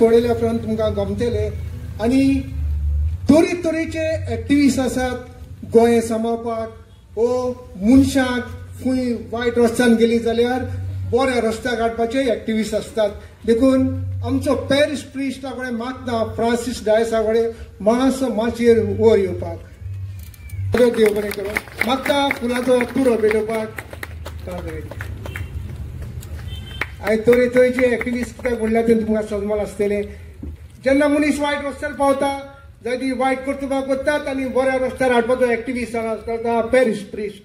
पळयल्या उपरांत तुमकां गमतले. आनी तरे तरेचे एक्टिविस्ट आसात गोंय सांबाळपाक ओ मनशाक खंय वायट रस्त्यान गेली जाल्यार बऱ्या रस्त्याक हाडपाचे एक्टिविस्ट आसतात. देखून आमचो पॅरिश प्रिस्टा कडेन मागता फ्रांसीस डायसा कडेन मातसो माचयेर वर येवपाक देव बरें करूं मागता फुलांचो तुरो भेटोवपाक. आनी तरे तरेचे एक्टिविस्ट कित्याक म्हणल्यार ते तुमकां समजल आसतलें. जेन्ना मनीस वायट रस्त्यार पावता जायती वायट कर्तुबां करतात आनी बऱ्या रस्त्यार हाडपाचो एक्टिविस्ट आसता पॅरिश प्रिस्ट.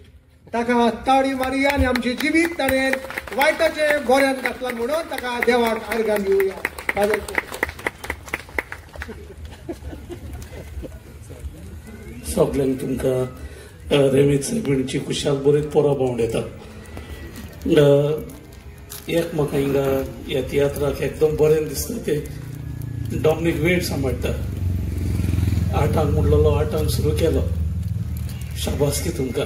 ताका ताळी मारुया आनी आमचें जिवीत ताणें वायटाचें बऱ्यान घातलां म्हणून ताका देवाक आर्गां दिवया. सगल्यांक तुमकां रेमेद सायबिणीची खुशाल बरीच परब आवडटा. एक म्हाका हिंगा ह्या तियात्राक एकदम बरें दिसता ते डॉमनीक वेळ सांबाळटा. 8आंक म्हणलेलो 8आंक सुरू केलो, शाबासकी तुमकां.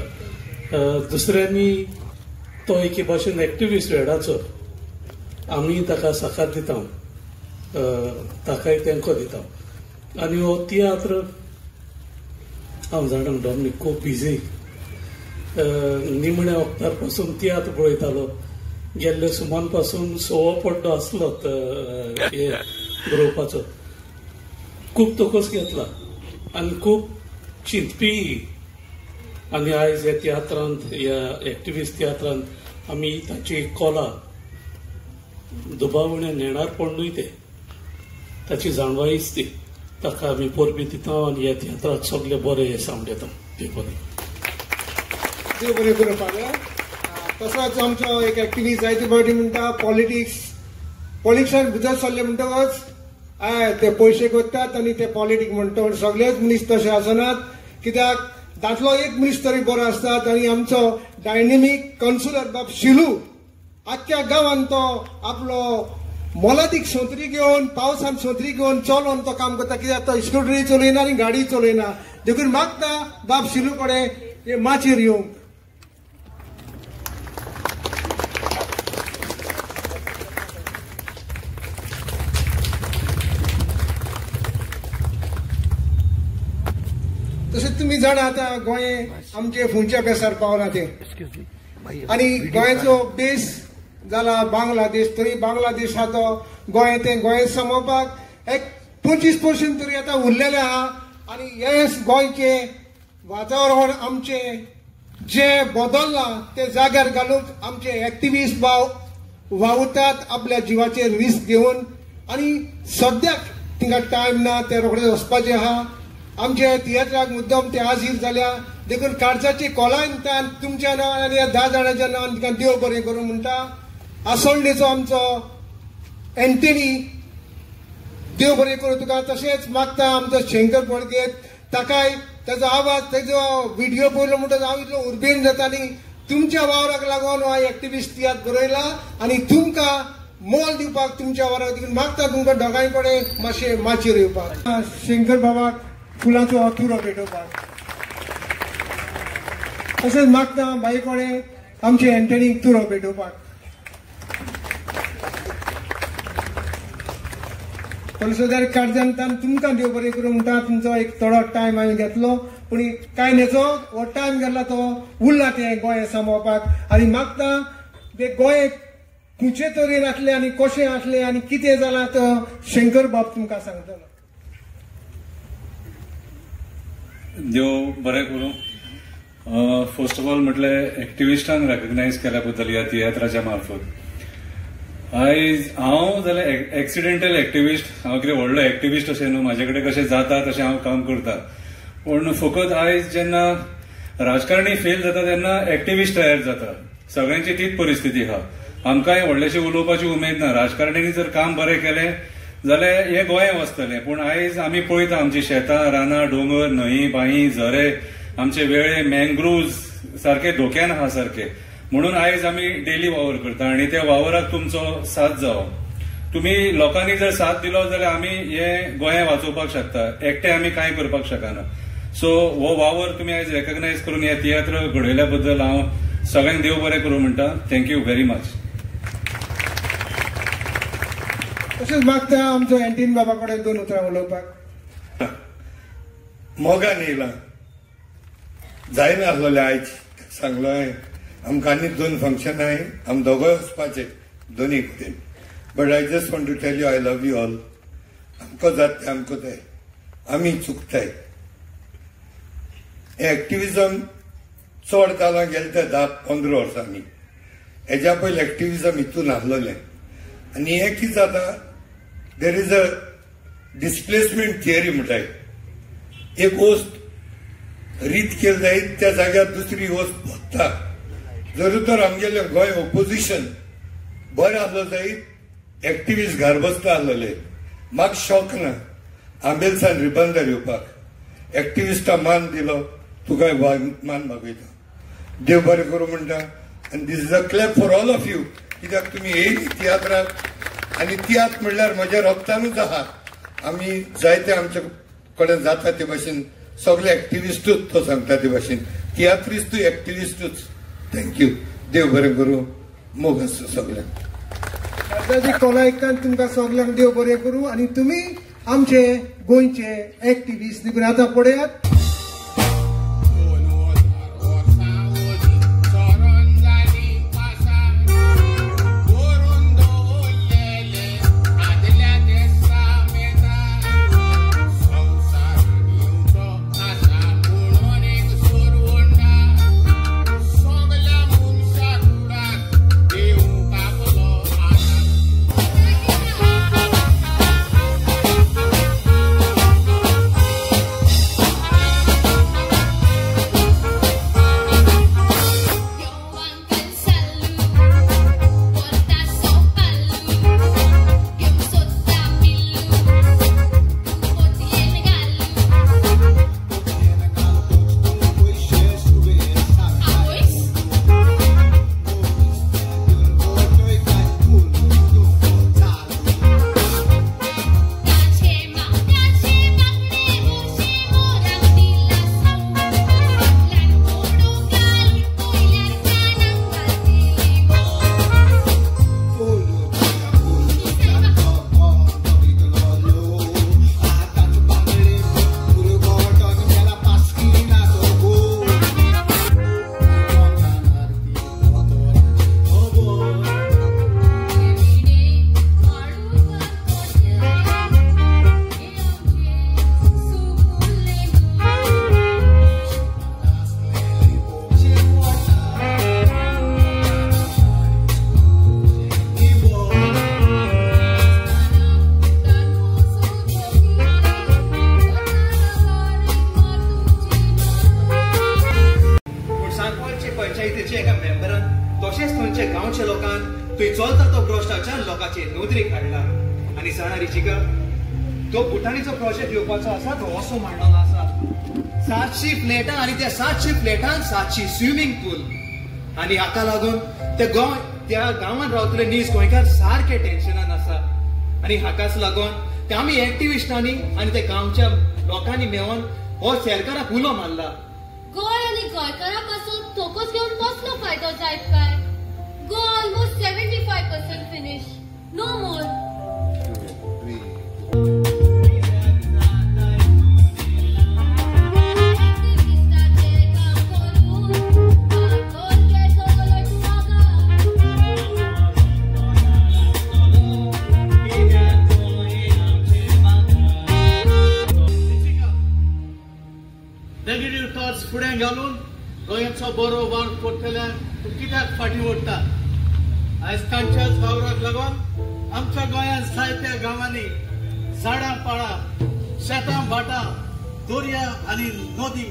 दुसऱ्यांनी तो एके भाशेन एक्टिविस्ट वेळाचो, आमी ताका साकार दिता, ताकाय तेंको दिता. आनी हो तियात्र हांव जाणा डॉमनीक खूब बिजी, निमण्या वखदार पासून तियात्र पळयतालो. गेल्ले सुमान पासून 6वो पड्डो आसलो हे बरोवपाचो, खूब तोकोस घेतला आनी खूब चिंतपी. आनी आयज ह्या तियात्रांत, ह्या एक्टिविस्ट तियात्रांत आमी ताची कोला दुबावण्या नेणारपण न्हय तें, ताची जाणवायच ती, ताका आमी परबी दिता आनी ह्या तियात्राक सगळे बरे हे सांवडेता. देव देव बरें करूं फादर. तसोच आमचो एक एक्टिविस्ट जायते फावटी म्हणटा पॉलिटिक्स, पॉलिटिक्सान भितर सरले म्हणटकच हय ते पयशे करतात आनी ते पॉलिटिक्स म्हणटा. पूण सगळेच मनीस तशे आसनात, कित्याक दादलो एक मनीस तरी बरो आसतात. आनी आमचो डायनेमीक कन्सुलर बाब शिलू आख्ख्या गांवान तो आपलो मोलादीक सोंत्री घेवन पावसान सोंत्री घेवन चलोवन तो काम करता, कित्याक तो स्कुटरी चलयना आनी गाडी चलयना. देखून मागता बाब शिलू कडेन माचयेर येवंक. तशेंच तुमी जाणा आतां गोंय आमचे फुंच्या बेसार पावला ते, आनी गोंयचो बेस जाला बांगलादेश. तरी बांगलादेश हा तो गोंय, तें गोंय सांबाळपाक एक 25% तरी आतां उरलेलें आहा. आनी हें गोंयचें वातावरण आमचें जें बदल्लां तें जाग्यार घालूंक आमचे एक्टिविस्ट भाव वावुरतात आपल्या जिवाचेर रिस्क घेवन. आनी सद्याक तिंगा टायम ना, ते रोखडे वचपाचें आहा. आमचे तियात्राक मुद्दम ते हाजीर जाल्या, देखून काळजाची कोलायन तुमच्या नांवान आनी ह्या 10 जाणांच्या नांवान तिका देव बरें करूं म्हणटा. आसोळणेचो आमचो एंटनी देव बरें करूं तुका. तशेंच मागता आमचो शंकर बोडगेत, ताकाय ताजो आवाज ताजो व्हिडियो पळयलो म्हणटकच हांव इतलो उर्बेन जाता. तुमच्या वावराक लागून हो एक्टिविस्ट तियात्र बरयला आनी तुमकां मोल दिवपाक तुमच्या वावराक देखून मागता तुमकां दोगांय कडेन मातशें माचयेर येवपाक. शंकर बाबाक फुलांचो तुरो भेटोवपाक. तशेंच मागता बाई कडेन आमचे एंटनीक तुरो भेटोवपाक. पलसोदार काळजान तुमकां देव बरें करूं म्हणटा. तुमचो एक थोडो टायम हांवें घेतलो, पूण कांय न्हेचो हो टायम गेला तो उरला तें गोंय सांबाळपाक. आनी मागता ते गोंय खंयचे तरेन आसलें आनी कशें आसलें आनी कितें जालां तो शंकर बाब तुमकां सांगतलो. देव बरें करूं. फर्स्ट ऑफ ऑल म्हटलें एक्टिविस्टांक रेकग्नायज केल्या बद्दल ह्या तियात्राच्या मार्फत. आयज हांव जाल्यार एक्सिडेंटल एक्टिविस्ट, हांव कितें व्हडलो एक्टिविस्ट अशें न्हू, म्हाजे कडेन कशें जाता तशें हांव काम करता. पूण फकत आयज जेन्ना राजकारणी फेल जाता तेन्ना एक्टिविस्ट तयार जाता. सगळ्यांची तीच परिस्थिती आहा. आमकांय व्हडलेशें उलोवपाची उमेद ना. राजकारण्यांनी जर काम बरें केलें जाल्यार हें गोंय वचतलें. पूण आयज आमी पळयता आमची शेतां, रानां, दोंगर, न्हंयी, बांयी, झरे, आमचे वेळे, मँग्रुव्ज सारके धोक्यान आहा सारके. म्हणून आयज आमी डेली वावर करता आनी त्या वावराक तुमचो साथ जावो. तुमी लोकांनी जर साथ दिलो जाल्यार आमी हे गोंय वाचोवपाक शकता. एकटे आमी कांय करपाक शकना. सो हो वावर तुमी आयज रेकग्नायज करून हे तियात्र घडयल्या बद्दल हांव सगळ्यांक देव बरें करूं म्हणटा. Thank you very much. तशेंच मागता आमचो एंटीन बाबा कडेन दोन उतरां उलोवपाक. मोगान येयला जायनासलें आयज सांगलो हांवें आमकां आनी दोन फंक्शन आहाय, आमी दोगोय वचपाचे दोनी कडेन. But I just want to tell you I love you all. आमकां जाता तें आमकां जाय, आमी चुकताय. हें एक्टिविजम चड कालां गेले ते 10-15 वर्सांनी. हेज्या पयलीं एक्टिविजम हितून आसलेलें. आनी हें कितें जाता, there is a displacement theory म्हणटाय. एक वस्त रीत केली जायत त्या जाग्यार दुसरी वस्त भोगता. जरूर तर आमगेलें गोंय ओपोजिशन बरें आसलो जायत, एक्टिविस्ट घर बसता आसलेले. म्हाका शॉक ना आंबेलसान रिबंदर येवपाक. एक्टिविस्टा मान दिलो, तुका मान मागयता. देव बरें करूं म्हणटा. आनी this is a clap for all of you, कित्याक तुमी येयली तियात्राक. आनी तियात्र म्हणल्यार म्हज्या रक्तानूच आहा. आमी जायते आमचे कडेन जाता ते भाशेन सगळे एक्टिविस्टूच तो सांगता ते भाशेन तियात्रिस्तूय एक्टिविस्टूच. Thank you, देव बरें करूं, मोग आसूं सगळ्यांक. दादाजी कोलायकान तुमकां सगल्यांक देव बरें करूं. आनी तुमी आमचे गोंयचे एक्टिविस्ट देखून आतां पळयात. थंय चलता तो भ्रश्टाचार लोकांचे नदरेक हाडला. आनी जाणा रिचिका, तो भुटानीचो प्रोजेक्ट येवपाचो आसा तो असो मांडलो आसा 700 फ्लॅटां आनी त्या 700 फ्लॅटांत 700 स्विमींग पूल. आनी हाका लागून ते गोंय त्या गांवांत रावतले नीज गोंयकार सारके टेन्शनान आसा. आनी हाकाच लागून ते आमी एक्टिविस्टांनी आनी ते गांवच्या लोकांनी मेळोन हो सरकाराक उलो मारला. गोंय आनी गोंयकारां पासून तोकोच घेवन कसलो फायदो जायत काय? Goa almost 75% finish, no more. Negative thoughts फुडें घालून गोंयाचो बरो वावर करतल्यांक तूं कित्याक फाटीं ओडटा? आयज तांच्याच वावराक लागून आमच्या गोंयांत जायत्या गांवांनी झाडां पाळां, शेतां भाटां, दर्या आनी नदी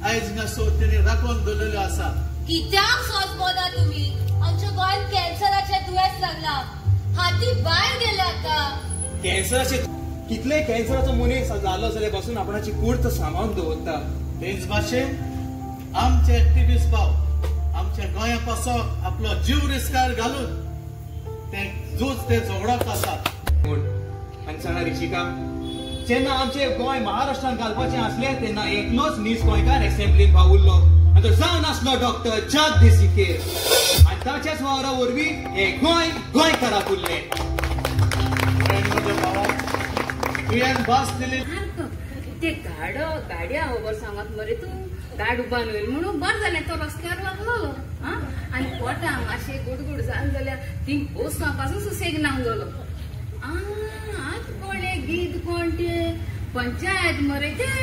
आयज हांगासर तेणी राखून दवरलेल्यो आसा. कित्याक सोंसना तुमी? आमच्या गोंयांत कॅन्सराचें दुयेंस लागला, हाती भायर गेले आतां. कॅन्सराचे कितले कॅन्सराचो मनीस जालो जाल्यार पासून आपणाची कूर्त सांबाळून दवरता. तेच भाशेन आमचे एक्टिविस्ट भाव आमच्या गोंया पासून आपलो जीव रिस्कार घालून ते झूज ते झगडत आसात. आनी जाणा रिशिका, जेन्ना आमचे गोंय महाराष्ट्रान घालपाचें आसलें तेन्ना एकलोच नीज गोंयकार एसेंब्लीन वावुरलो आनी तो जावन आसलो डॉक्टर जगदीश सिकेर. आनी ताच्याच वावरा वरवीं हें गोंय गोंयकाराक उरलें. तुवें बस दिली ते गाडो गाडया खबर सांगत मरे तूं गाड उबान वयल म्हणून बरें जालें तो रस्त्यार लागलो आं आनी पोटांक मातशें गुडगुड जालें जाल्यार थिंग बसना पासून सुसेग नांगलो आं आतां कळ्ळें गीत कोण तें पंचायत मरे तें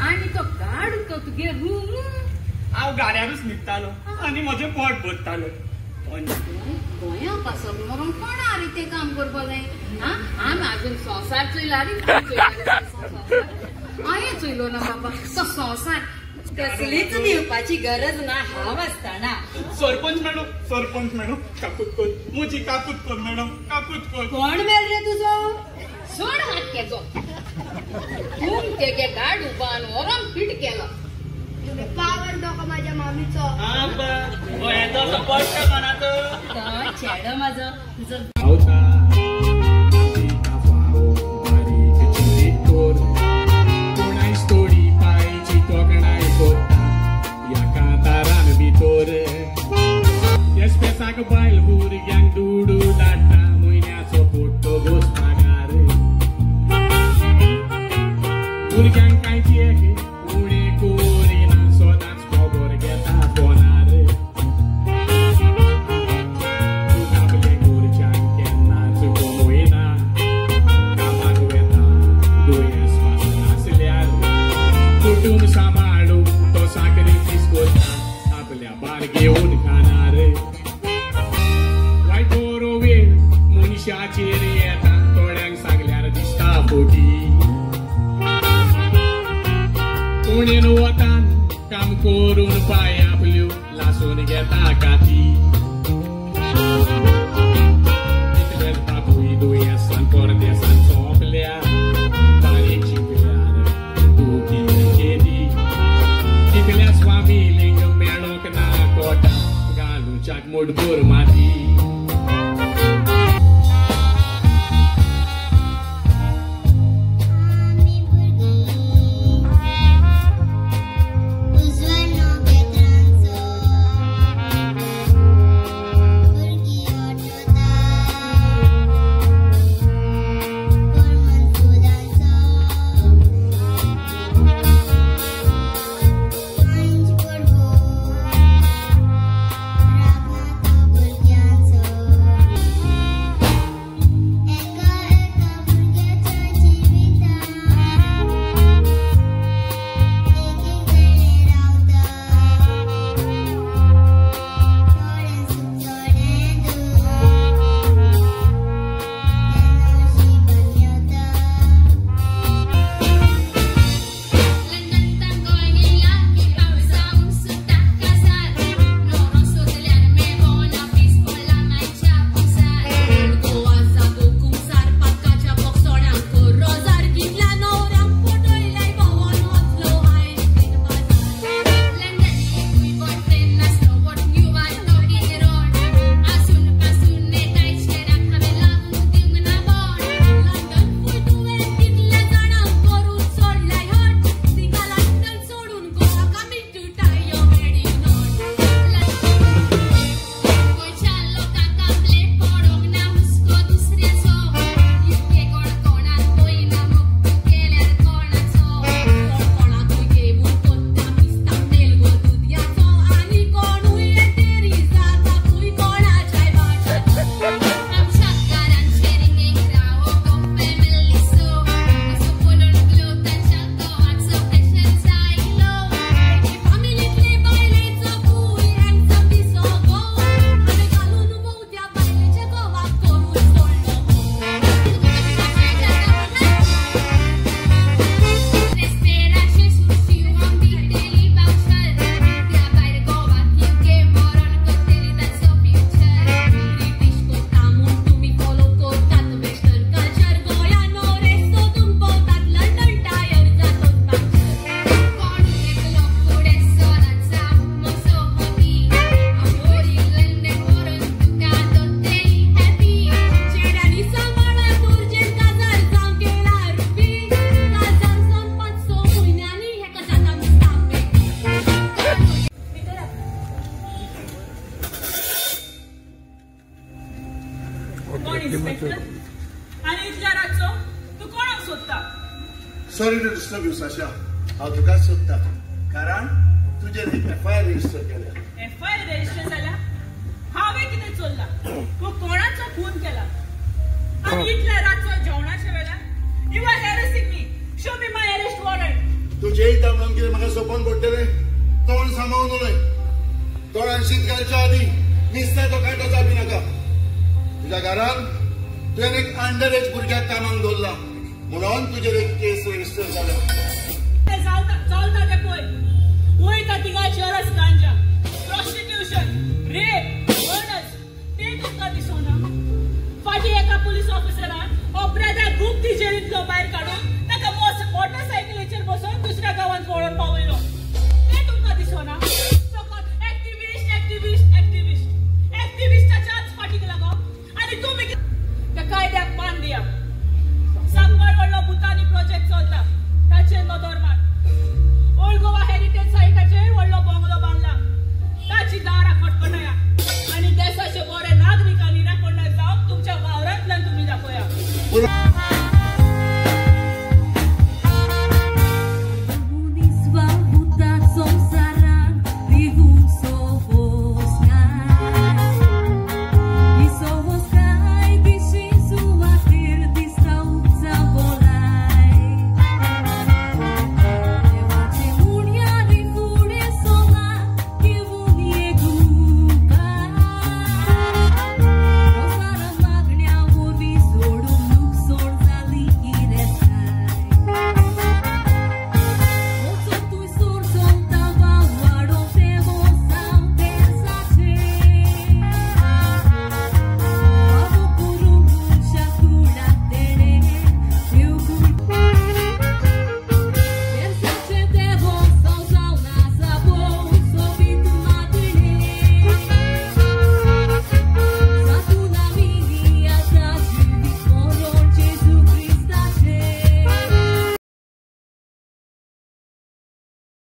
आनी तो गाड तो तुगे रूम हांव गाड्यारूच न्हिदतालो आनी म्हजें पोट भरतालो. गोंया पासत मरोन कोणा रे तें काम करपा जाय आं आमी आजून संवसार चोयला रे हांवें चोयलो ना बाबा तो संवसार कसलीच दिवपाची गरज ना हांव आसतना. सरपंच मॅडम, सरपंच मॅडम काकूत कर, म्हजी काकूत कर मॅडम, काकूत कर. कोण मेल रे तुजो? सोड हात केजो. तूं तेगे गाड उबान व्हरोन फिट केलो. पावर डोको माझ्या मामीचो. चेडो माझो तुजो. बायल भुरग्यांक दुडू धाडटा म्हयन्याचो पोट्टो गोस मागार भुरग्यांक कांयच एक उणें करिना सदांच खबर घेता फोनार आपले घरच्यांक केन्नाच गमयना कामाक वेता दुयेंस पासून आसल्यार कुटूंब सांबाळूंक तो साकरिफीस करता आपल्या बार घेवन खाणार मनशाचेर येता थोड्यांक सांगल्यार दिसता फोटी कोणेन वतान काम करून पांय आपल्यो लासून घेता काती इतलेच बापूय दुयेंसान परदेसान सोंपल्या बारीक शिकल्यार दुखी केली कितल्या स्वामिलींक मेळोंक ना कोटा घालूच्याक मुठभर माती. कोण इन्स्पेक्टर? आनी इतल्या रातचो तूं कोणाक सोदता? Sorry to disturb you Sasha. हांव तुकाच सोदता कारण तुजेर एक एफ I R register केल्या. एफ I R register जाल्या? हांवें कितें चोरलां? तूं कोणाचो खून केला आनी इतल्या रातचो जेवणाच्या वेळार? You are harassing me. Show me my arrest warrant. तूं जेयता म्हणून कितें म्हाका सोपोवन पडटलें? तोंड सांबाळून उलय. तोंडान शीत घालच्या आदीं निसतें तो कांटो चाबी नाका. तुज्या घरान तुवें एक अंडर एज भुरग्याक कामाक दवरला म्हणून तुजेर एक केस रजिस्टर जाल्या. चलता तें पळय. वयता तिगा चरस गांजा.